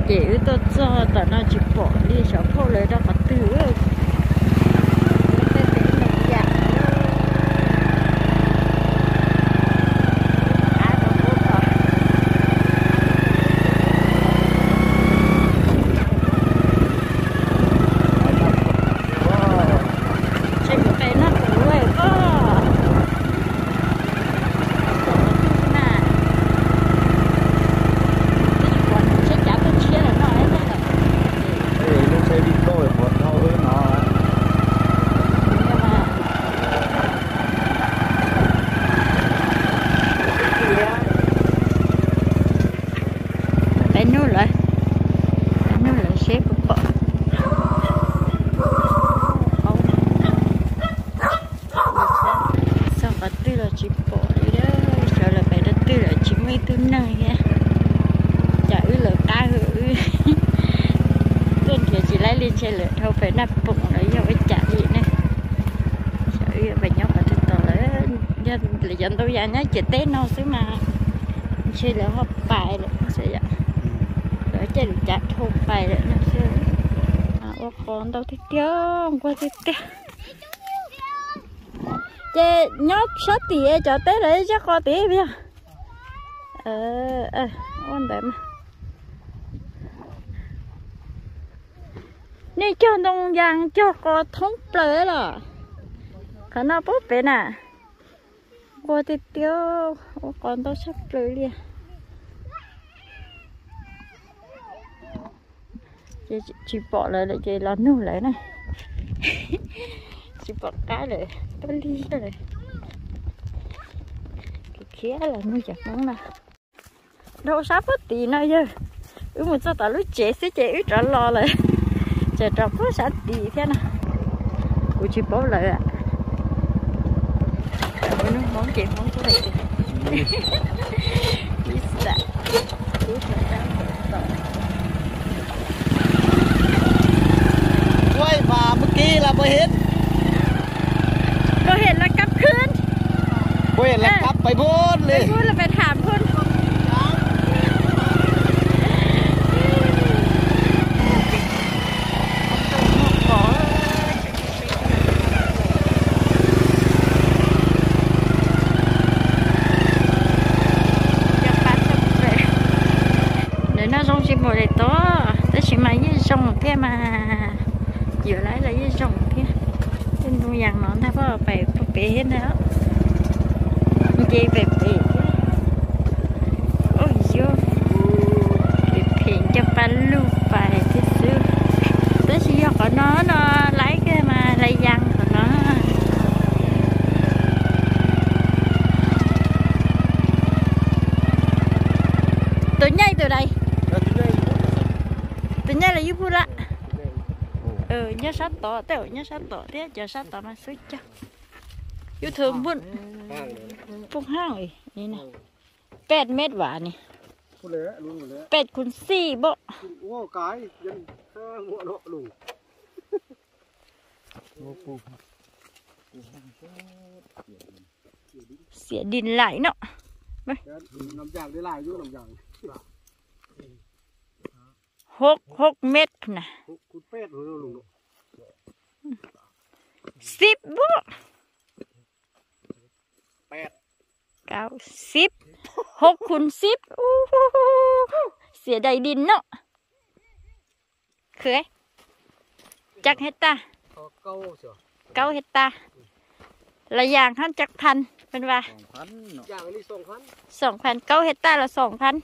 Ces wb tuaj txog tom no tsis pom li, xyov phauj lawv rau qhov twg. Peb nug lawv, peb nug lawv seb puas pom. Txog qhov twg los tsis pom li, sawv lawm pem rau twg lawm tsis muaj ib tug neeg thiab. Cas wb lawv qab wb tuaj nrhiav tsis laib li, ntshe lawv dhau pem Naj Poom los yog ua cas li ne. Xyov wb yuav pem nyob qhov twg tod lawm. Yog lawv cov ntoo yas nyob ciam teb no xwb mas ntshe lawv ho pais lawm xwb yom. Lawv caij lub cav dhau pais lawm no xwb. Ua qos ntau tiag tiag, nquag tiag tiag. Ces nyob sab tim cov teb lawv zaj qos tid yog. Ua ntawd mas. Nej cog ntoo yas cog qos thoob plaws los. Qhov no puag pem na. Nquag tiag tiag, ua qos ntau tshaj plaws li. Ces tsis pom lawv lawm ces los nug lawv na. Tsis pom qab lawm, tuaj lig lawm. Khiav los nug cov Hmoob na. Dhau sab puag tid no yog. Wb mus txog tom lub tsev xwb ces wb rov los lawm. Tseem rov puag sab tid thiab no. Kuv tsis paub lawm. Nug Hmoob ces Hmoob teb tias Ua mas mus ki las mus hit. Mus hit las kab khwb. Mus hit las kab pais puag li. Pais puag li pais tham puag. Ntawm no zoo tsis npaum daim tod, tab sis mas yeej zoo thiab mas. Yuav lawm los yeej zoo thiab. Tej ntoo yas no ntag, pom pem pem thiab ntag. Nce pem pem thiab. Ub, yuav phem phem coj pab lug pais thiab xwb. Tab sis yog qhov no no, laib kiag mas lais yas qhov no. Tus nyaij tus dais. Tus nyaij los yus pug lawm. Nyob sab tod, tej zaum nyob sab tod thiab, cov sab tod mas xub cog. Yus tus npun pug haaj, peb mev vas ni, peb khun xij npaum. Xiav dis lais no. Hauv, hauv mev na. Xib npaum. Kaum xib, hauv khun xib. Xiav dais dis no. Khwv, caj hej tas, kaub hej tas. Las yas hab caj phan, peb vas, xoom phan, kaub hej tas los xoom phan.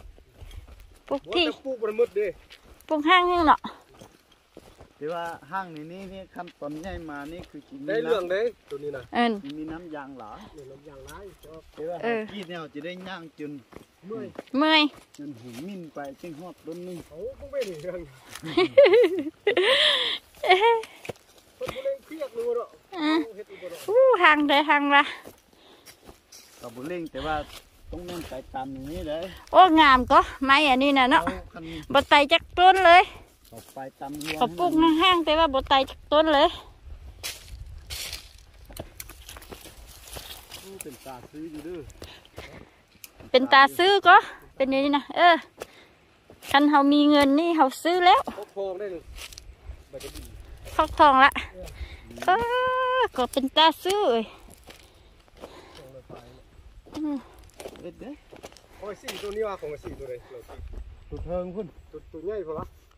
Pug thij, pug haaj no. Mej, ub, haaj ntawd haaj vas. Ua ngam ko, maiv ni na no. Npaum tais caj tuab lawm. Qhov pug haaj tes vas npaum tais caj tuab lawm. Pes tas xwb ko, pes ni na. Khas hauv mis nws ni hauv xwb lawm. Khov thoom lawm. Kom pes tas xwb.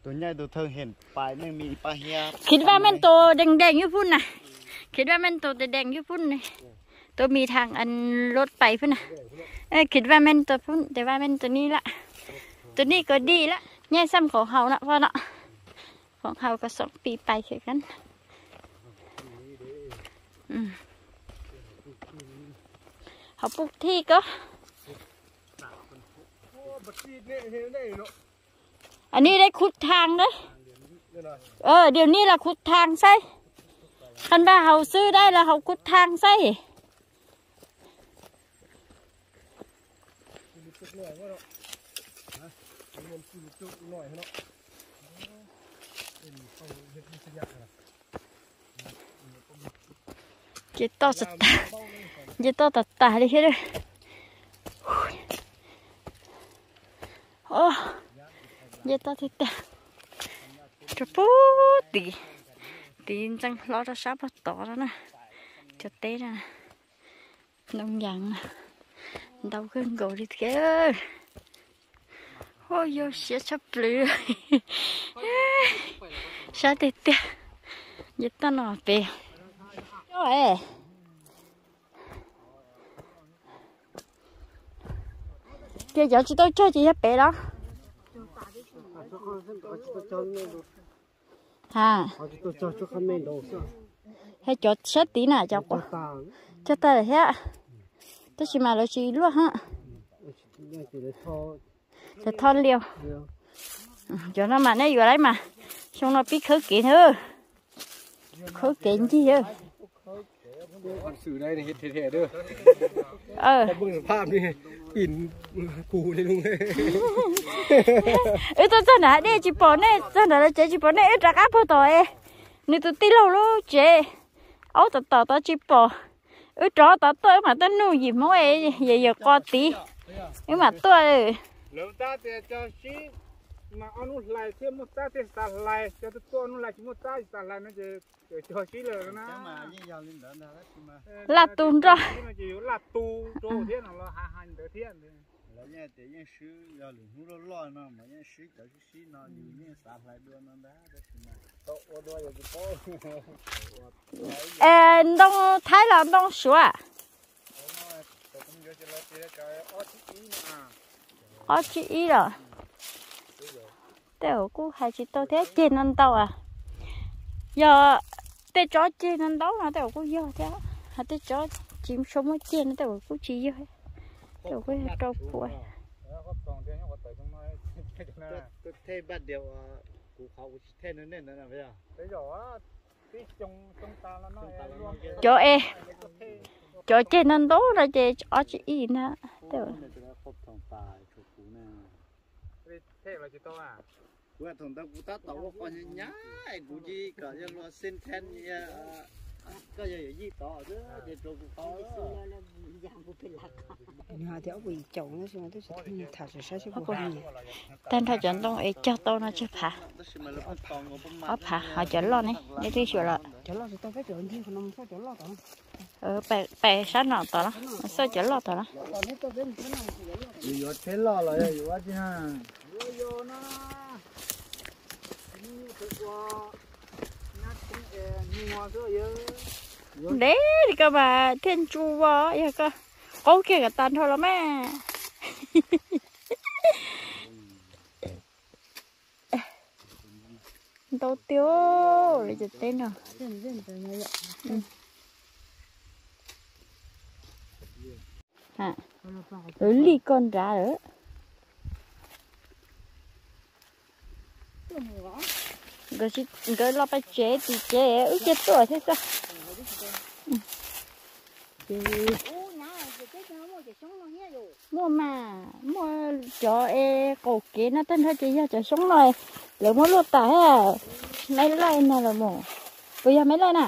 Tus nyaij tus thawj heev pais neej mis pab hiab. Khiv vaj meej tus dees dees yub pub na. Khiv vaj meej tus dees dees yub pub na. Tus mis thaj luj pais pub na. Khiv vaj meej tus pub, tes vaj meej tus ni lawm. Tus ni kos di lawm. Nyaij xab khoom haus no, poj no. Khoom haus kos xoom pis pais khiv kan. Hauv pub thij ko. Anij deb khuv thang deb. Diam nij los khuv thang saib. Khas vaj haus xwb dab los hauv khuv thang saib. Nce toj tas tas li thiab. Nce toj tiag tiag. Rau pub tid, tid ntxeev hlo rau sab pag tod no na. Cov teb no, ntoo yas ntau kawg nkaus li thiab. Ua yog siab tshaj plaws. Sab tiag tiag. Nce toj no pem. Ces cov tsis tau cog ces yog pem los? Ha, cov sab tid na cov quav cog tag thiab, tab sis mas lawv tsis luaj hab. Lawv tho liaj. Cov no mas nej yuav lawm mas, xyoo no pib khawb kev na. Khawb kev ncig. Wb tuaj txog nrad dej tsis pom nej, txog nrad lawv tsev tsis pom nej, wb rov qab puag tom es nws tus tij laug lub tsev, aub tom tom tod tsis pom. Wb rov tod tuaj wb mam tuaj nuj yim Hmoob es yawm yawm qos tid, wb mam tuaj. Laj tus nrog. Es ntoo Thaib los ntoo Suav? Ob tsib ib los? Tej zaum kuj hais tsis tau thiab, ceg no ntau. Yog tej tsob ceg no ntau no tej zaum kuj yog thiab, hos tej tsob tsis tshua muaj ceg no tej zaum kuj tsis yog, tej zaum kuj yog rau pua. Cov es, cov ceg no ntau no ces ob tsib ib na. Kuv thaum ntawd kuv tab tom ua qos nyab nyab, kuv cia kom yog luag xij thab, koj yog yawm yij tod ces rau kuv qhov. Tag nrho cov ntoo es cog tau no tsawg phav? Ob phav, ho cov loj ne, nej twb xyuas lawm. Pais sab no tom no, xauj cov loj tom no. Yus yuav tsheb loj los yog yus ua tsi na? Ntev li koj mas thiaj ntsu os, yog koj qaub kiag kom tag nrho los mas. Ntau tiag li cov teb no. Lawv lij koj nrad lawm. Nkawd los pais tsev tim tsev wb cia tuaj thiab xwb. Muaj mas, muaj cov es qaum kev no tag nrho ces yog cov xyoob no, lawv muab luaj tas. Maiv laij no los mus, puas yog maiv laij na?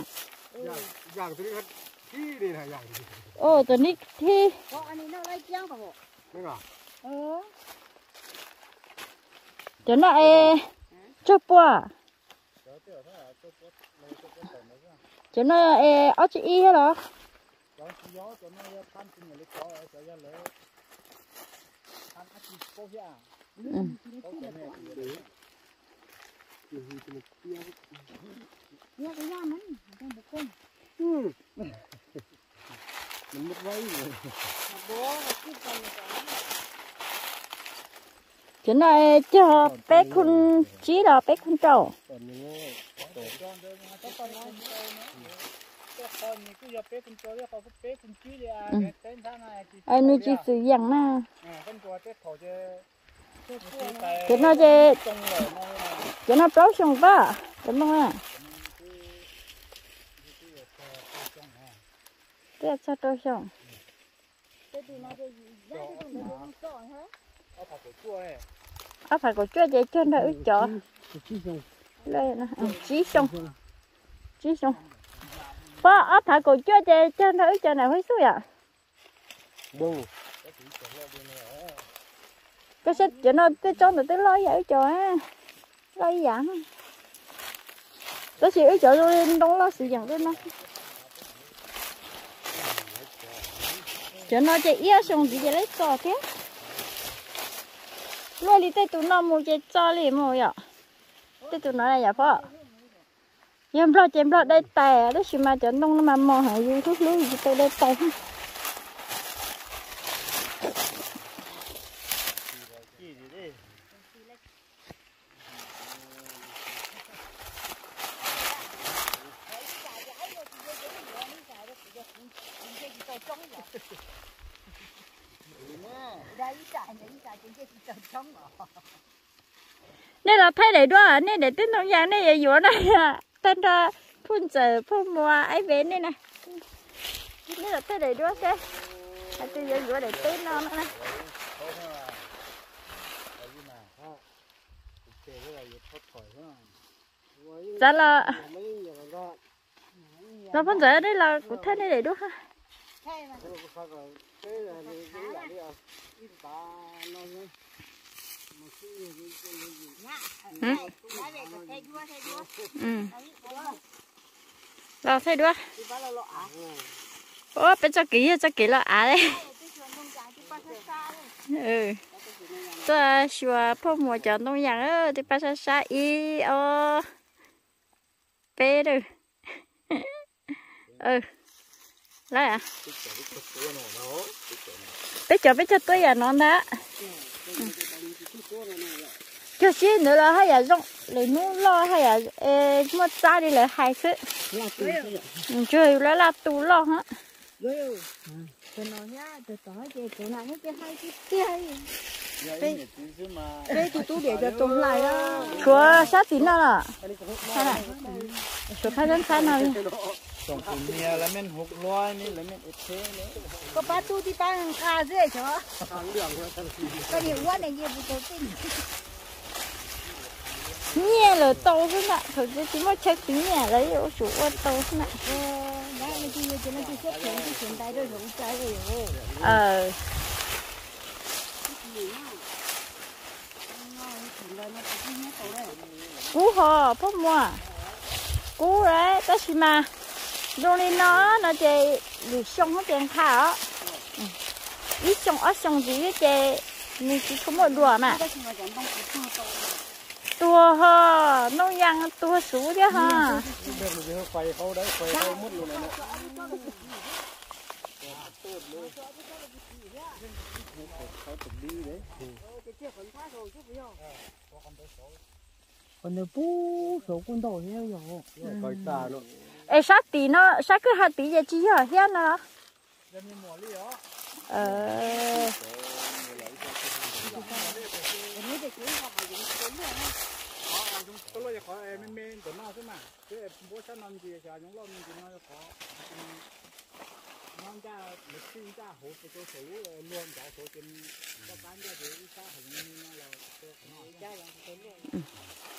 Tus nib thib. Ntev, ntev li koj mas thiaj ntsu os, yog koj qaub kiag kom tag nrho los mas. Cov no es tsawg pua? Cov no es ob tsi ib thiab los? Cov no cog peb khun tsib los peb khun rau. Nws tsis txwm yeem na. Cov no ces, cov no plaub xyoos pab cov moo na. Twb txog rau xyoo. Ob phav kaum cuaj ces cog nrog wb cov. Tsib xyoo, tsib xyoo. Pab ob phav kaum cuaj ces cog nrog wb cov nam huab xub yom. Koj saib cov no tej tsob ntawd twb loj ib yam wb cov, loj ib yam. Tab sis wb cov zoo li ntoo loj xwb yeem li no. Cov no ces ib xyoos ntxiv ces lawv txo thiab. Luaj li tej tus no mus ces txo li mus yom. Tej tus no yom pab. Yog nplog ces nplog dai tais tab sis mas cov ntoo no mas mos heev, yus hlub hlub yus tau dai tais. Nej los thaij daim duab, nej daim teb ntoo yas nej yuav yuav na. Tag nrho Phauj Ntxawm, Phauj Muas, Aib Vev nej na. Nej los thaij daim duab seb hais tias yuav yuav daim teb no na. Txav los, los Phauj Ntxawm, nej los kuv thaij nej daim duab. Los thaij duab. Ua peb txoj kev yog txoj kev los av li. Tuaj xyuas Phauj Muas cov ntoo yas, twb pab sab sab ib ob peb lawm. Lawm, peb cov peb cog tuab yam no ntag. Cog sib ntawd los haj yam zoo, lwm hnub loj haj yam muaj txab li lawv hais xwb. Tsuas yus laj laj tu loj hab. Tshuav sab tim no los? Suav phab ntxhab no li. Koj pab tub tib pab nqa xwb xyov. Koj niag ua ne yej mus tau tej. Nyiaj lawm tau xwb na, thaum tsis muaj chaw khwv nyiaj lawv yuav tsum ua tau xwb na. Kub ho Phauj Muas, kub lawm tab sis mas zoo li no no ces lwm xyoo ces nqa os. Ib xyoo ob xyoo ntxiv ces nws tsis tshua muaj dua mas. Tuag ho, ntoo yas tuag suv thiab ho. Qhov ntawd pub saud kuj ntau thiab yog. Es sab tim no, sab kwj ha tid ces tsis yog thiab no.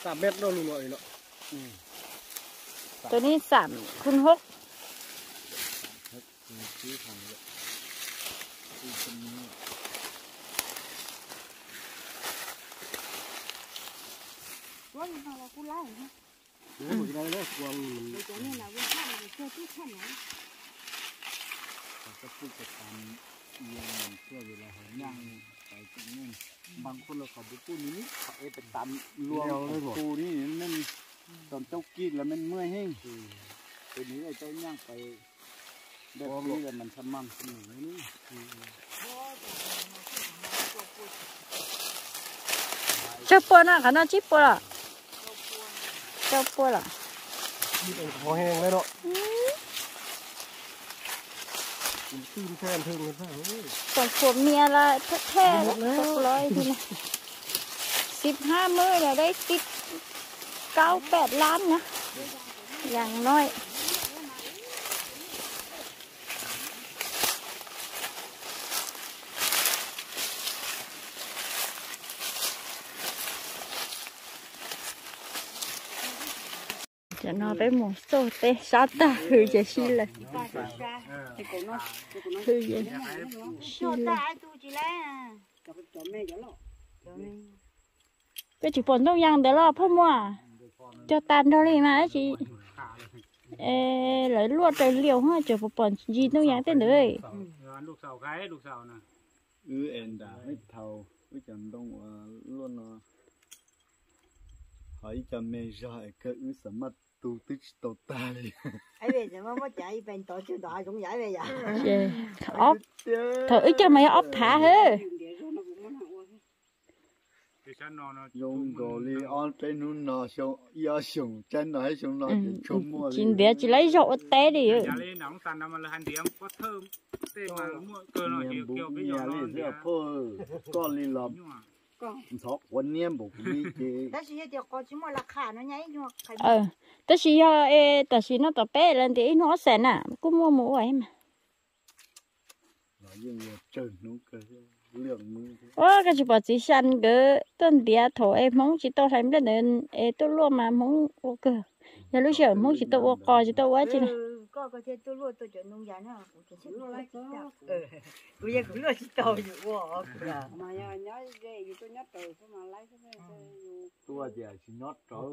Tam mét no lug los. Tus ni xam khun hub. Ua li no los kuj laib. Ua li no, ua li no. Cov phooj ywg, npaj khuj los kom peb pum nws, qhov es peb tam luag pum nws, nej tom cauj kis los nej muaj heej, ces nws coj nyaaj pais npaj khuj los mas ntshai mas. Tsawg pua no, qhov no tsib pua los? Rau pua los? Tsoom phuam mias los thej thej los, xib hab mub los deb tib kaub peb lab na, yam no. Cov no peb mus xauj teb sab tag hws ces sib laws. Hws ces sib laws. Peb tsis pom ntoo yas ntawd los phauj muam? Cog tas nrog li mas dab tsi, lawv luaj raws liaus tseem pom ntsis ntoo yas tej ntawd. Wb es nram wb thaum wb cov ntoo uas luaj no, ho ib co me zog es kawg wb xav maj tu twb tsis tau tag li. Thaum wb cog mas yog ob phav hwb. Zoo nkaus li ob peb hnub no, ib ob xyoos, tsaib no thiab xyoo no ces tsis muaj li. Tsis ntiav tsis laib zog ua teb li. Niam npum niam li xwb phauj, koj li los ntxhov quav niab npaum kuv li ces. Tab sis yog es tam sim no tom peb lawv ntiav ib hnub ob xees na kuj muaj mus ua mas. Ua koj tsis pom txiv xya nkawd tuaj ntiav thaum es Hmoob tsis tau hlais nplej ntawd es tuaj luaj mas Hmoob ua kawg. Yog lub sij hawm Hmoob tsis tau ua qos tsis tau ua dab tsi na. Tuaj tias tsis nyob rawv,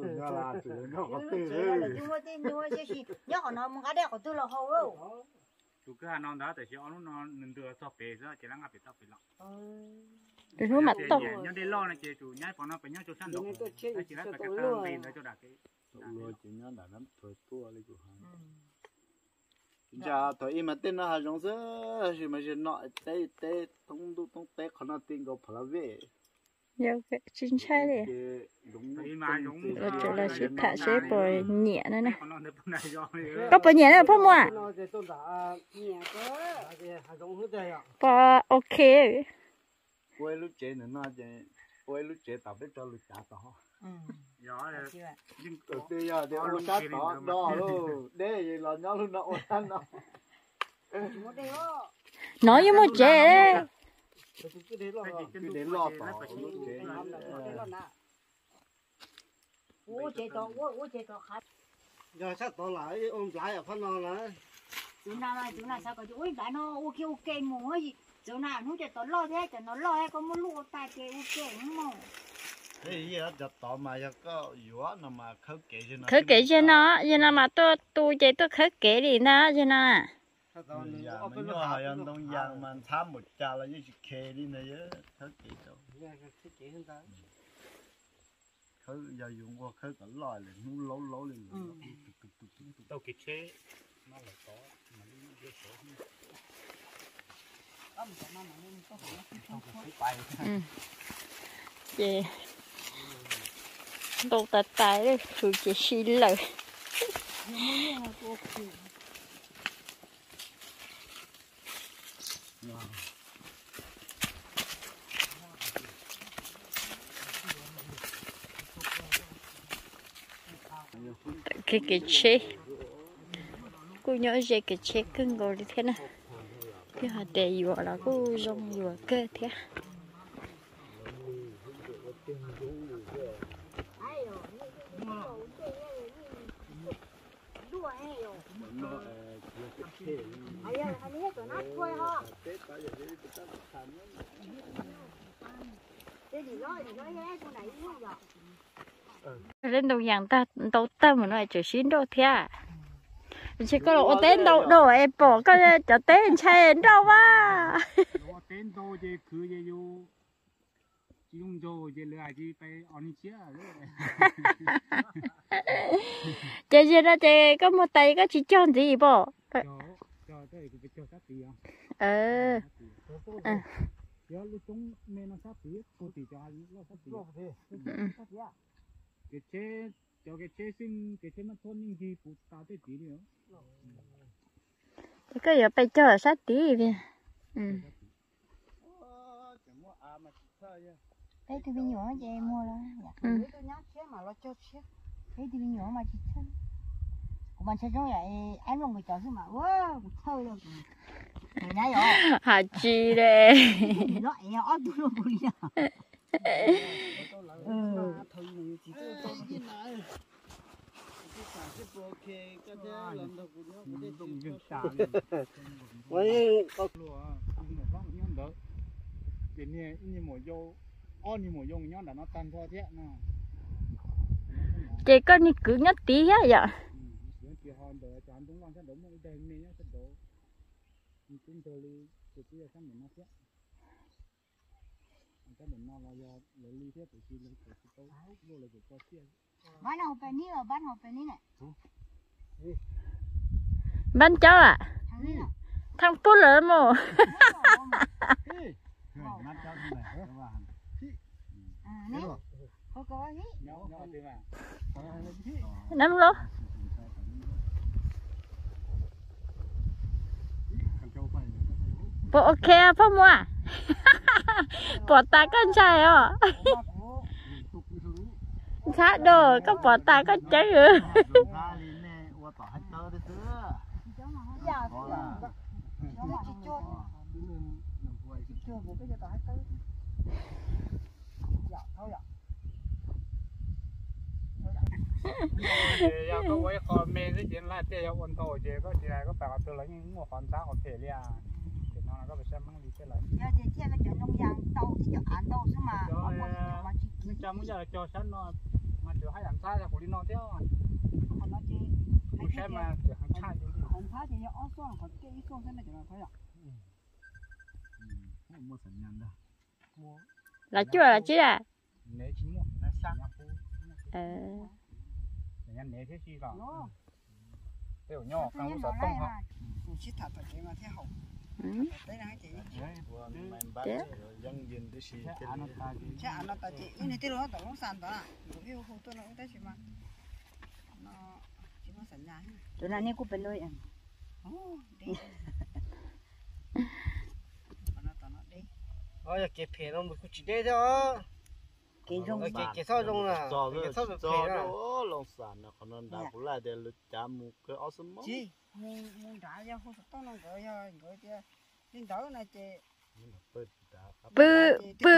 nyob qhov twg? Nyob qhov no mus nqa dej qhov twg los hau. Tus kwj ha no ntag, tab sis ob hnub no nws ntws los txog pem xwb ces lawv nqa pem toj pem los. Hnub mam tau. Nyob dej loj no ces tsum nyab pom no pem nyob rau sab nraud, tab sis lawv pem nqis ntawd rau dam kev. Ces nyob dam nab thuav tuaj li kuv hais. Ntsa thaum ib mas tej no hav zoov xwb, tab sis mas zaum no teb teb thoob ntuj thoob teb qhov no ti nkaus phav la vej. Tsis ntshai li. Los sib tham seb puas nyiam na. Koj puas nyiam na phauj muam? Puas ok? Ua ib lub tsev ntawm no ces ua ib lub tsev tom peb tso lus cav tod. Tus twg yog tias ua sab tod do lauj, deb los nyob lub no ua sab no. No yeej muaj tsev. Kwj deg loj tom lub tsev. Yog sab tod lam ua nplav phab no na. Tus na, tus na xav kom ua ib nplav no ua kiag ua ke mus, txawm na hnub cov tod loj thiab cov no loj thiab koj muab luaj ua tag ces ua ke mus. Cov tod mas yog koj yuav no mas khawb kev, khawb kev zeg no, zeg no mas tuaj tu ces tuaj khawb kev li ntag zeg no. Yog ntoo yas mas ntxhab npaum cas los yeej tsis khe li ntag, khawb kev rau. Khawb yog yus nquag khawb kom loj lawm hnub laub laub li. Tau kev tsheb. Ces ntoo tas tas lawm ces sib laws. Tawm kiag kev tsheb, kuj nyob ze kev tsheb kawg nkaus li thiab na. Yog hais tias yuav los kuj zoo yuav kawg thiab. Lub ntoo yas ntau tag mus no tseem sib nrauj thiab. Ntshe koj los ua teb ntau dua es pom koj cov teb ntshai nrauj mas. Ua teb ntau ces khwv ces yus tsis zoo nraug ces lawv hais tias peb os ni tshiab. Ces yog no ces koj muag tais koj tsis cog ntxiv pom. Cov kev tsheb xwb, kev tsheb muab txhob neej ncig puv tas tej tid li. Ces koj yuav pes cog sab tid li. Peb tug me nyuam ces muag los peb tug me nyuam mas tsis txhawj. Kuv mas ntshai zoo yam ab nplooj nkaus cov xwb mas ua kuv txhawj li. Has tsis le. Ob tug luaj kuv li. Ces niag ib niag muam yau, ob niag muam yau nyob nram no tag nrho thiab no. Ces koj niag kwv nyob tid thiab yom? Sab ntawm no los yog lawv li thiab, tiam sis lawv tsis tau luaj, lawv tseem tsis tau tiaj. Npab cov a, thaj pub lawm mus. Nab los. Puas ok phauj Muas? Pom tas koj ntshai os. Ntxhab dua koj pom tas koj ceeb. Yog koj ua ib qho me xwb ces laj tiaj yog ua ntau ces koj tsis hais koj pais qhov twg los yeej muaj qhov ntxhab qhov phem li. Ces no koj pais saib Hmoob li thiab lawm. Yog tias thiaj li cov ntoo yas ntau thiab cov av ntau xwb mas, neej tsa Hmoob Yaj los cog sab no mas tseem haj yam ntxhab yog kuv li no thiab. Kuv saib mas tseem heev tshaj li. Qhov ntxhab ces yog ob xuaj, qhov tiaj ib xuaj xwb no ces no thov yom. Los cuaj los tsib a? Sib tham tom kev mas thiaj haum. Teb no ces, teb no ces wb niag tij laug tom lub xas ntawd, kuv pheej hu tuaj no tab sis mas no tsis muaj xam nyas. Tus no nej kuj pem ntua. Yog kev phem no mus kuj tsis deb thiab os. Kev zoo, kev txhob zoo na, kev txhob phem na. Loo xam no qhov no nrad kuv laj tias lawv cav mus kawg ob xuab moos. Mus nrad yog hu xov tooj no nkawd yog nkawd tias li ntawd no ces pw, pw,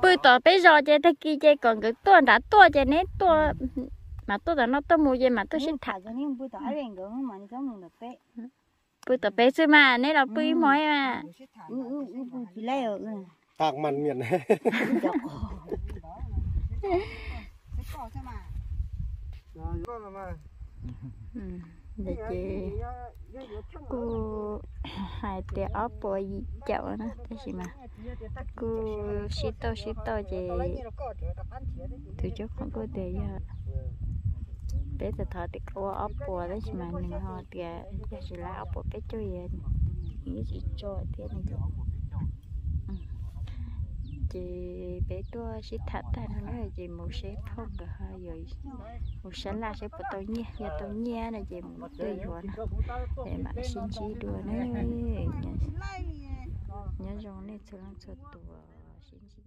pw tom peb zos ces tag kis ces kom nkawd tuaj nrad tuaj ces neb tuaj, mas tuaj tom no tuaj mus ces mas tuaj sib tham. Pw tom peb xwb mas neb los pw ib hmo mas. Tag mas miam. Ces kuj hais tias ob puas yim caum na tab sis mas kuj sib tauj sib tauj ces tus cob qhov kuj tias yog peb txawm thov tias ua ob puas tab sis mas nws ho tias yog tsis laib ob puas peb caug yeej tsis tso thiab no ces, ces peb tuaj sib tham tag no na ces mus seb phauj nkawd ho yuav mus sab laj seb puas tau nyiaj, yog tau nyiaj no ces mus tuaj yuav na. Es mam sib ntsib dua na. Nyob zoo nej txhua leej txhua tus, sib ntsib.